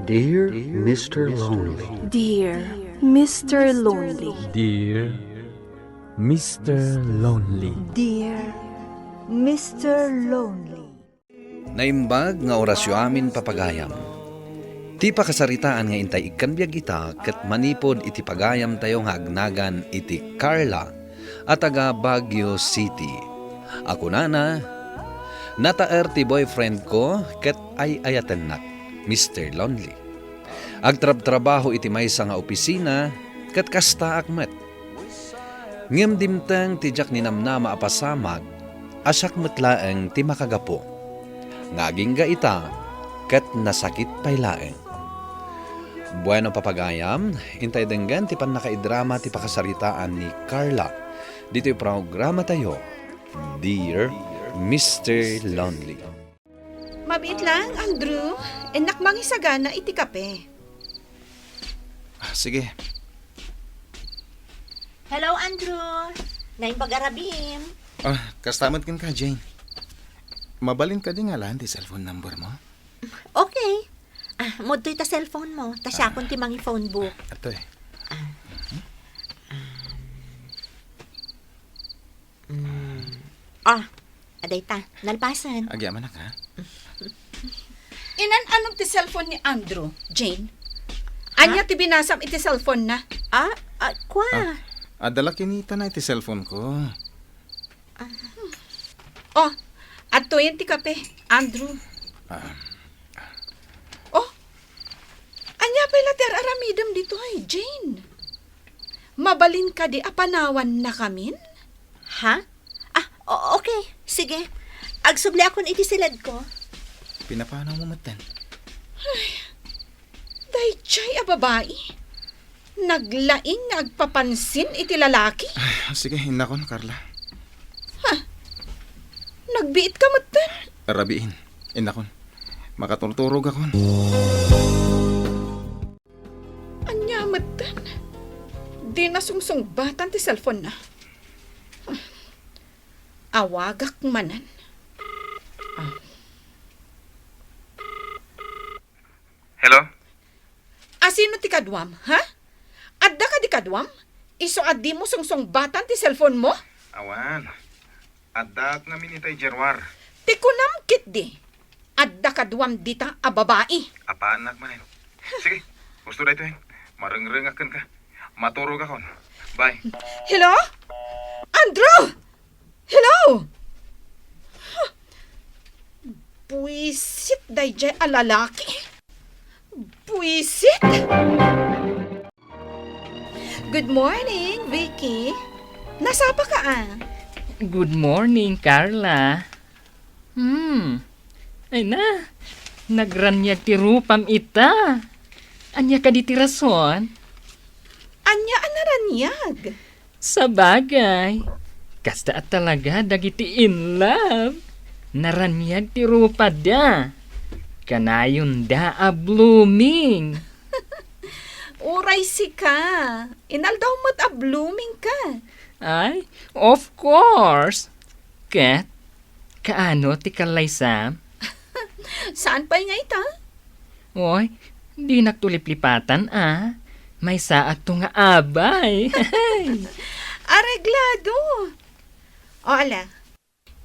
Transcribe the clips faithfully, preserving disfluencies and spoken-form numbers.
Dear Mister Lonely. Dear Mister Lonely. Dear Mister Lonely. Dear Mister Lonely. Naimbag nga orasyo amin, papagayam. Ti pakasaritaan nga intay ikkan biag ita ket manipud iti pagayamtayo nga agnagan iti Carla a taga Baguio City. A kunana, nataer ti boyfriend ko ket ay-ayatennak, Mister Lonely. Agtrabtrabaho iti maysa nga opisina ket kastaak met. Ngem dimteng ti diak ninamnama a pasamak a siak met laeng ti makagapu. Nga agingga ita ket nasakit pay laeng. Bueno, papagayam, intay denggen ti pannakaidrama ti pakasaritaan ni Carla ditoy programatayo, Dear Mister Lonely. Mabiit lang, Andrew. Innak mangisagana iti kape. Ah, sige. Hello, Andrew. Naimbag a rabiim. Ah, kasta met kenka, Jane. Mabalin kadi nga alaen ti cellphone number mo? Okay. Ah, mudtoy ta cellphone mo, ta siakon ti mangi-phone book. Ato eh. Ah. Mm. Ah, adayta, nalpasen. Agyamanak, ha? Inan-anong ti cellphone ni Andrew, Jane? Ania ti binasam iti cellphone na? Ah, ah, kua. Ah, adda la kinitana iti cellphone ko. Ah. Oh, adtoyen ti kape, Andrew. Ah. Oh, ania pay la ti ar-aramidem ditoy, Jane? Mabalin kadi a panawannakamin? Ha? Ah, o-, okay. Sige. Agsubliakon iti siledko. Pinapanaw mo metten? Ay, daydiay a babai. Naglaing nga agpapansin iti lalaki. Ay, sige, innakon, Carla. Ha? Nagbiit ka metten? Rabiin. Innakon. Makaturturog akon. Ania metten? Di nasungsungbatan ti cellphone na. Awagak manen. Ah. Hello? Asino ti kaduam, ha? Adda kadi kaduam? Isu a dimo sungsungbatan ti cellphone mo? Awan. Addaak ngamin itay Januar. Ti kunam ketdi, adda kaduam dita a babai. Apaannak manen. Sige, husto daytoy. Marengrengak kenka. Maturogakon. Bye. Hello? Andrew! Hello! Huh. Buisit daydiay a lalaki. Buisit! Good morning, Vicky. Nasapa ka, ah? Good morning, Carla. Hmm. Ay na, nagraniag ti rupam ita. Ania kadi ti rason? Ania a naraniag? Sabagay, kasta a talaga dagiti in love. Naraniag ti rupada. Kanayonda a blooming. Uray sika, inaldaw met a blooming ka. Ay, of course. Ket, kaano ti kallaysam? Saan pay nga ita? Oy, dinak to liplipatan, a. Maysaakto nga abay. Areglado. O, ala.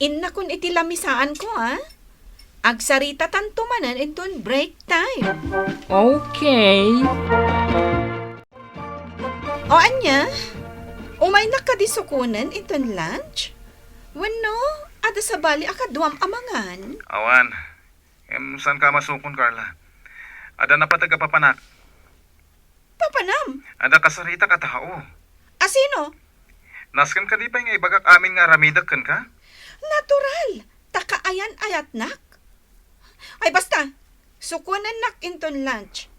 Innakon iti lamisaanko, a. Agsaritatanto manen inton break time. Okay. O, ania? Umaynak kadi sukonen inton lunch? Wenno, adda sabali a kaduam a mangan? Awan. Em, saanka a masukon, Carla? Adda napateg a papanak. Papanam? Adda kasaritak a tao. Asino? Nasken kadi pay nga ibagak amin nga aramidek kenka? Natural, ta kaayan-ayatnak. Ay, basta, sukonennak inton lunch.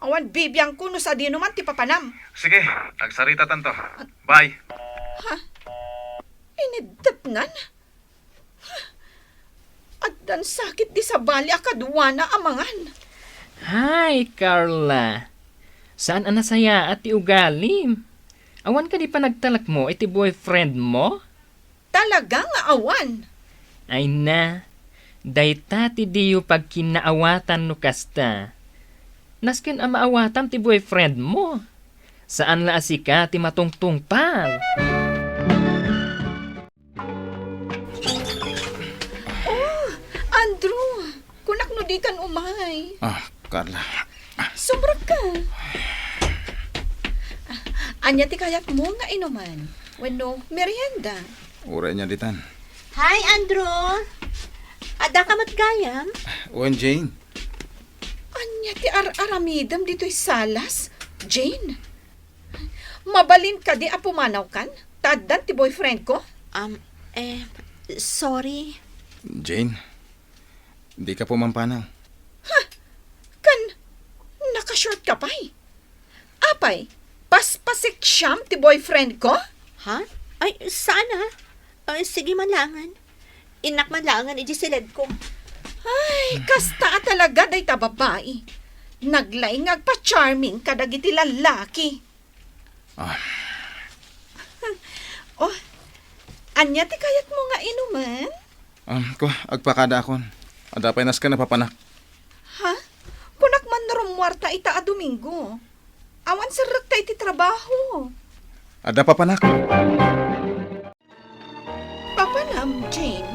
Awan bibiangko no sadino man ti papanam. Sige, agsaritatanto. Bye. Ha? Iniddepnan? Addan sakit di sabali a kaduana a mangan. Hi, Carla. Saan a nasayaat ti ugalim? Awan kadi panagtalekmo iti boyfriend mo? Talaga nga awan. Ay na, dayta ti diyo pagkinnaawatan no kasta. Nasken a maawatam ti boyfriend mo. Saan la a sika ti matungtungpal. Oh, Andrew! Kunak no dikan umay. Ah, Carla. Sumrekka. Ania ti kayatmo nga inuman? Wenno merienda? Uray ania ditan. Hi, Andrew! Addaka met gayam? Wen, Jane. Ania ti ar-aramidem ditoy salas, Jane? Mabalin kadi a pumanawkan ta addan ti boyfriend ko? Um, eh, sorry. Jane, dika pumampanaw. Ha? Kan, naka-short ka pay? Apay, paspasiksiam ti boyfriend ko? Ha? Ay, saan, ha? Ay, sige man laengen. Innak man laengen idiay siledko. Ay, kasta a talaga dayta babai. Naglaing nga agpa-charming kadagiti lallaki. Ah. Oh, ania ti kayatmo nga inumen? Um, ko, agpakadaakon. Adda pay nasken a papanak. Ha? Kunak man no rummuarta ita a Domingo. Awan serrekta iti trabaho. Adda papanak. Papanam, Jane.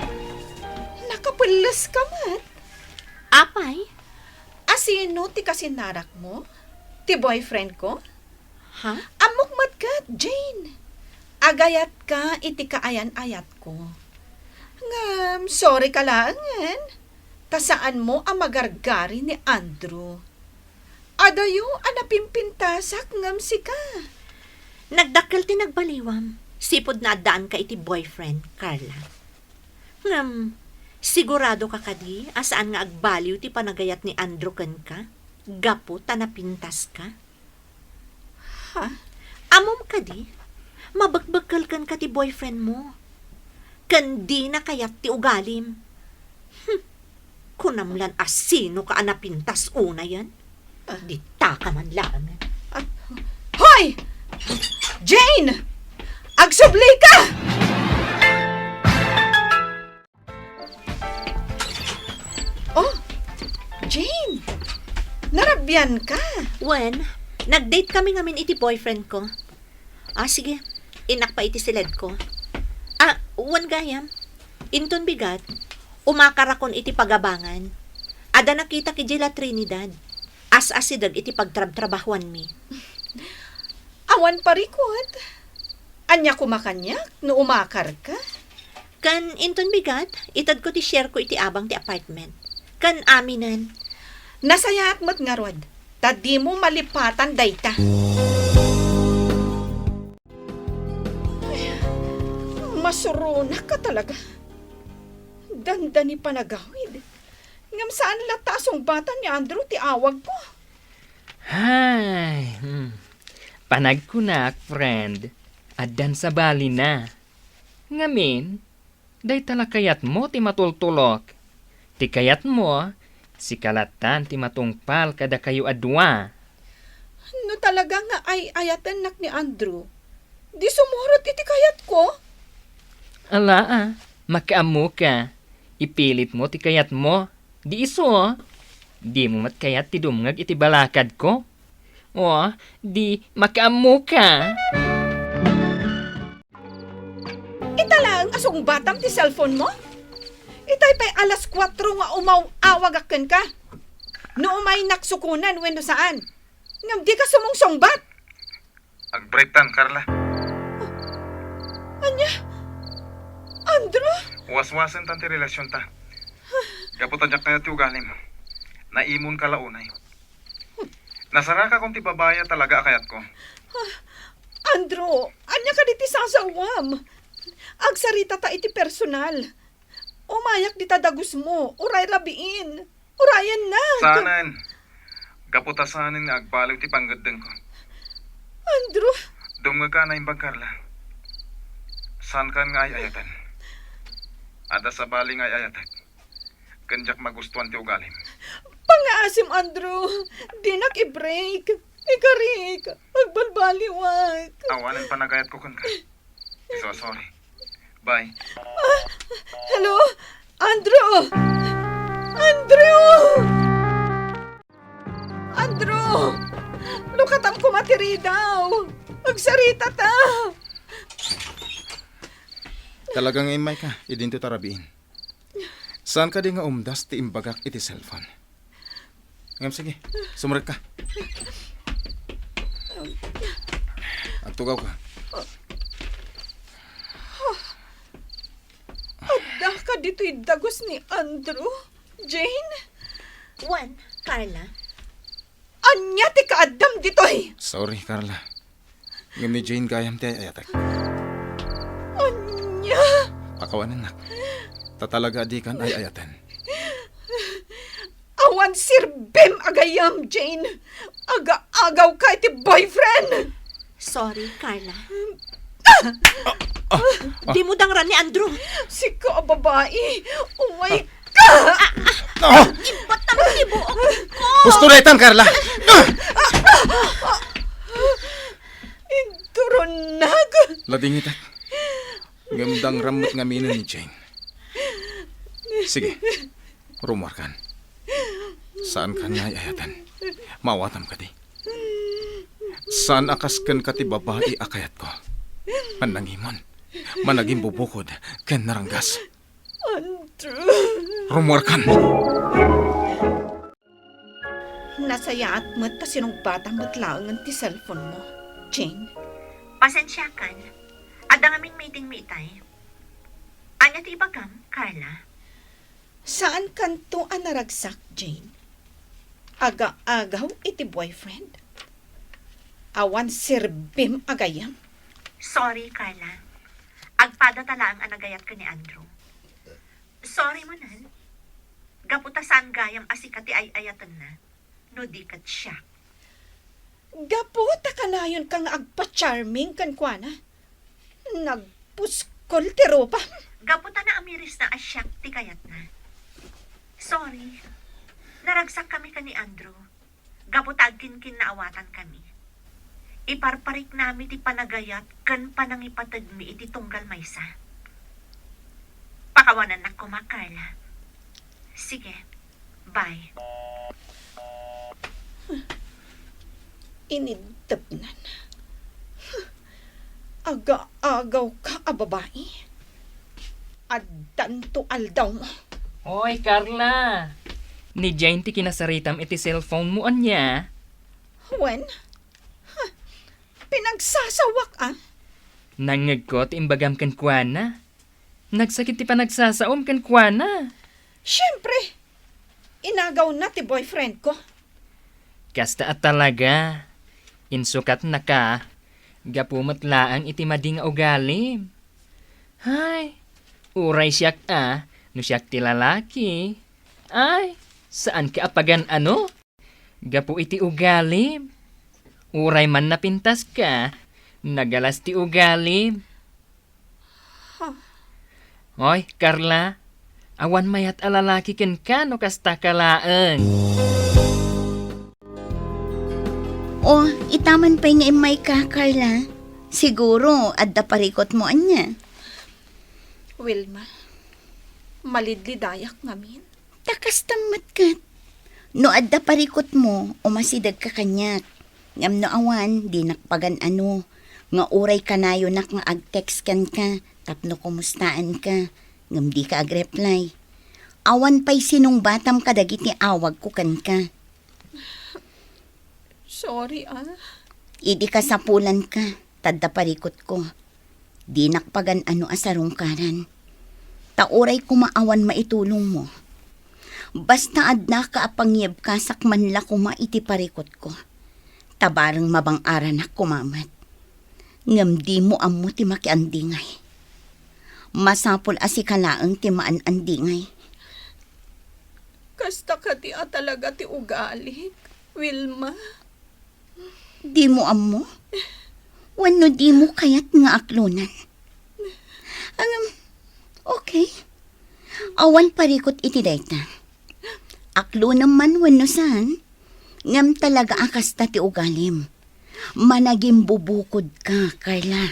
Nakapelles ka met. Apay? Asino ti kasinarakmo? Ti boyfriend ko? Ha? Ammok met ket, Jane. Agayatka iti kaayan-ayatko. Ngem, sorry ka laengen. Ta saanmo a magargari ni Andrew. Adayo a napimpintasak ngem sika. Nagdakkel ti nagbaliwam, sipud naaddaanka iti boyfriend, Carla. Ngem, sigurado ka kadi a saan nga agbaliw ti panagayat ni Andrew kenka gapu ta napintaska? Ha? Ammom kadi, mabekbekkel kenka ti boyfriend mo. Ken dina kayat ti ugalim. Hmm. Kunam lan a sino ka a napintas unayen? Ah. Ditaka man laeng. Ah. Hoy! Jane! Agsubli ka! Oh, Jane! Narabian ka? Wen, nag-date kami ngamin iti boyfriend ko. Ah, sige. Innak pay iti siledko. Ah, wen gayam. Inton bigat, umakarakon iti pagabangan. Adda nakitak idiay La Trinidad. As-asideg iti pagtrabtrabahuanmi. Awan parikut. Ania koma kaniak no umakarka? Ken inton bigat, itedko ti shareko iti abang ti apartment. Ken aminen. Nasayaat met ngarud, ta dimo malipatan dayta. Ay, masuronak ka talaga. Dandani panagawid. Ngem saan latta a sungbatan ni Andrew ti awagko. Hay, hmm. Panagkunak, friend, addan sabalina. Ngamin, dayta la kayatmo ti matultulok. Ti kayatmo, sika lattan ti matungpal kadakayo a dua. No talaga nga ay-ayatennak ni Andrew, di sumurot iti kayatko. Ala, a, makaammoka. Ipilitmo ti kayatmo. Di isu, dimo met kayat ti dumngeg iti balakadko? O, di makaammoka. Ita laeng a sungbatam ti cellphone mo? Itay pay alas kuatro nga umaw-awagak kenka. No umaynak sukonen wenno saan. Ngem dika sumungsungbat. Ag-breaktan, Carla. Ania? Andrew? Waswasentan ti relasionta. Gapu ta diak kayat ti ugalim. Naimonka la unay. Nasarakakon ti babai a talaga a kayatko. Andrew, ania kadi ti sasawam? Agsaritata iti personal. Umayak dita dagusmo, uray rabiin. Urayennak. Saanen. Gapu ta saanen nga agbaliw ti panggeddengko. Andrew. Dumngegka a naimbag, Carla. Saankan nga ay-ayaten. Adda sabali nga ay-ayatek. Ken diak magustuan ti ugalim. Pangngaasim, Andrew. Dinak i-break. Ikarik. Agbalbaliwak. Awanen panagayatko kenka. Isu a sorry. Bye. Ah, hello? Andrew! Andrew! Andrew! Lukatam koma ti ridaw! Agsarita ta! Talaga nga immayka, idinto ta rabiin. Saan kadi nga umdas ti imbagak iti cellphone? Ngem sige, sumrekka. Agtugawka. Addaka ditoy dagus ni Andrew, Jane? Wen, Carla. Ania ti kaaddam ditoy? Sorry, Carla. Ngem ni Jane gayam ti ay-ayatek. Ania? Pakawanennak. Ta talaga a dikan ay-ayaten. Awan serbim a gayam, Jane. Aga-agawka iti boyfriend. Sorry, Carla. Ah! Ah! Dimo dangran ni Andrew. Sika a babai. Umayka! Ah! Ibatang ti buokko. Husto daytan, Carla. Ah! Inturonnak. Ladingitak. Ngem dangram met ngaminen ni Jane. Sige, rumuarkan. Saankan nga ay-ayaten. Maawatam kadi. Saan a kas kenka ti babai a kayatko. Mannangimon, managimbubukod, ken naranggas. Andrew. Rumuarkan! Nasayaat met ta sinungbatam met laengen ti cellphone mo, Jane. Pasensiakan. Adda ngamin meeting mi itay. Ania ti ibagam, Carla? Saankanto a naragsak, Jane. Aga-agaw iti boyfriend. Awan serbim a gayam. Sorry, Carla. Agpada ta laeng a nagayat ken ni Andrew. Sorry manen. Gapu ta saan gayam a sika ti ay-ayatenna, no di ket siak. Gapu ta kanayonka nga agpa-charming kenkuana. Nagpuskol ti rupam. Gapu ta naamirisna a siak ti kayatna. Sorry. Naragsakkami ken ni Andrew. Gapu ta agkinkinnaawatankami. Iparpariknami ti panagayat ken panangipategmi iti tunggal maysa. Pakawanennak koma, Carla. Sige. Bye. Inintepnan. Aga-agawka a babai. Addanto aldawmo. Oy, Carla! Ni Jane ti kinasaritam iti cellphone mo, ania? Wen? Huh. Pinagsasawak, ah. Nangngegko ti imbagam kenkuana. Nagsakit ti panagsasaom kenkuana. Siempre, inagawna ti boyfriend ko. Kasta a talaga. Insukatnaka, gapu met laeng iti madi nga ugalim. Hay, uray siak a, no siak ti lalaki. Ay, saanka a pagan-ano? Gapu iti ugalim. Uray man napintaska, nagalas ti ugalim. Huh. Oy, Carla, awan mayat a lalaki kenka no kastaka laeng. O, ita man pay nga immayka, Carla. Siguro, adda parikutmo, ania? Wilma, malidlidayak ngamin. Ta kasta met ket. No adda parikutmo, umasidegka kaniak. Ngem no awan, dinak pagan-ano, nga uray kanayonak nga ag-text kenka tapno kumustaanka, ngem dika agreply. Awan pay sinungbatam kadagiti awagko kenka. Sorry, ah. Idi kasapulanka, ta adda parikutko. Dinak pagan-ano a sarungkaran. Ta uray koma awan maitulongmo. Basta addaka a pangyebkasak man la koma iti parikutko. Ta bareng mabang-aranak koma met. Ngem dimo ammo ti makiandingay. Masapul a sika laeng ti maan-andingay. Kasta kadi a talaga ti ugalik, Wilma? Dimo ammo? Wenno dimo kayat nga aklonan? Ngem, okay. Awan parikut iti dayta. Aklonam man wenno saan, ngem talaga a kasta ti ugalim. Managimbubukodka, Carla.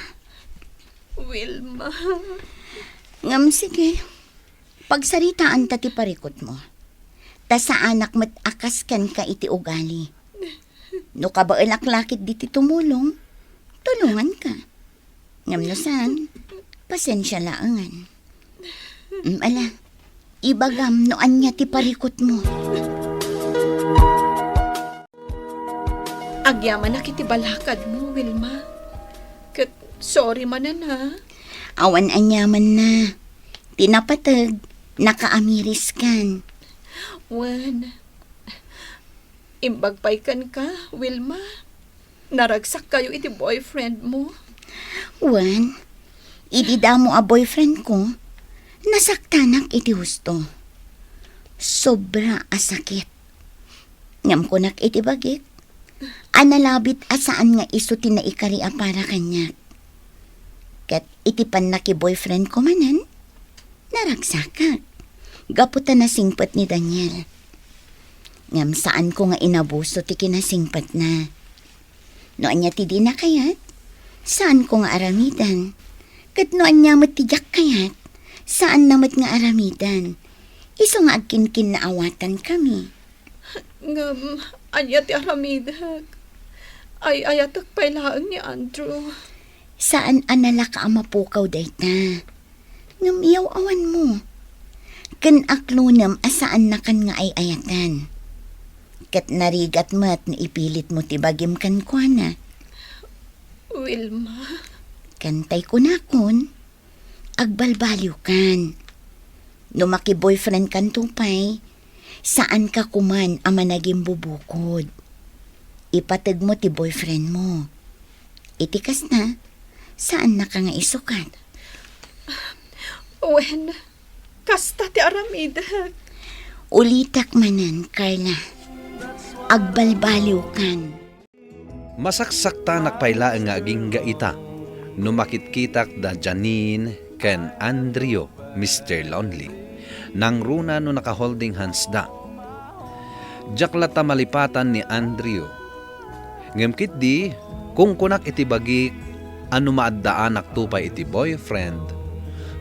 Wilma. Ngem sige, pagsaritaanta ti parikutmo. Ta saanak met a kas kenka iti ugali. No kabaelak la ketdi ti tumulong, tulonganka. Ngem no saan, pasensia laengen. Mm, ala, ibagam no ania ti parikutmo. Agyamanak iti balakadmo, Wilma. Ket sorry manen, ha? Awan aniamanna. Ti napateg, nakaamiriskan. Wen, imbag pay kenka, Wilma. Naragsakkayo iti boyfriendmo? Wen, idi damo a boyfriendko, nasaktanak iti husto. Sobra a sakit. Ngem kunak iti bagik, a nalabit a saan nga isu ti naikari a para kaniak. Ket iti pannakiboyfriendko manen, naragsakak. Gapu ta nasingpet ni Daniel. Ngem saanko nga inabuso ti kinasingpetna. No ania ti dina kayat, saanko nga aramiden. Ket no ania met ti diak kayat, saanna met nga aramiden. Isu nga agkinkinnaawatankami. Ngem ania ti aramidek? Ay-ayatek pay laeng ni Andrew. Saan a nalaka a mapukaw dayta. Ngem yaw-awanmo. Ken aklonem a saannakan nga ay-ayaten. Ket narigat met no ipilitmo ti bagim kenkuana. Wilma. Ken tay kunakon, agbalbaliwkan. No makiboyfriendkanto pay, saanka koman a managimbubukod. Ipategmo ti boyfriendmo. Iti kasta, saannaka nga isukat. Wen, kasta ti aramidek. Ulitek manen, Carla. Agbalbaliwkan. Masaksaktanak pay laeng nga agingga ita no makitkitak da Janine ken Andrew, Mister Lonely. Nangruna no naka-holding hands da. Diak latta malipatan ni Andrew. Ngem ketdi, kunkunak iti bagik a no maaddaanakto pay iti boyfriend,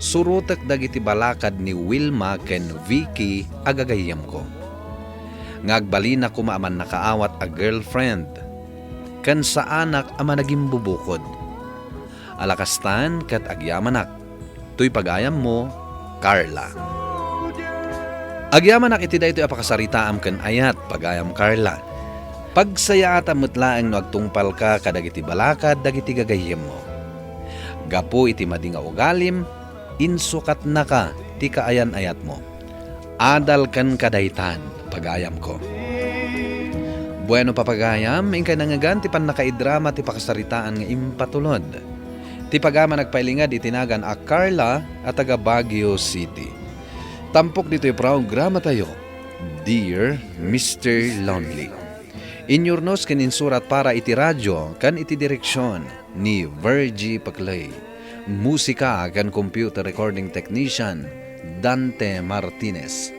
surotek dagiti balakad ni Wilma ken Vicky a gagayyemko. Nga agbalina koma a mannakaawat a girlfriend, ken saanak a managimbubukod. Ala kastan ket agyamanak. Toy pagayammo, Carla. Agyamanak iti daytoy a pakasaritaam ken ayat, pagayam Carla. Pagsayaatam met laeng no agtungpalka kadagiti balakad dagiti gagayyemmo. Gapu iti madi nga ugalim, insukatnaka ti kaayan-ayatmo. Adal kenka daytan, pagayamko. Bueno, papagayam, inkay nangngegan ti pannakaidrama ti pakasaritaan nga impatulod. Ti pagayam a nagpailinged iti nagan a Carla a taga Baguio City. Tampok ditoy programatayo, Dear Mister Lonely. Inyurnos ken insurat para iti radio ken iti direksion ni Virgie Paclay. Musika ken computer recording technician, Dante Martinez.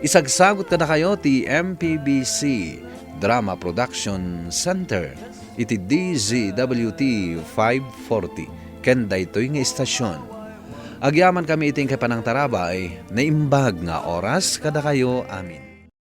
Isagsagut kadakayo ti M P B C Drama Production Center iti D Z W T five forty ken daytoy nga istasyon. Agyamankami iti inkay panangtarabay, naimbag nga oras kadakayo amin.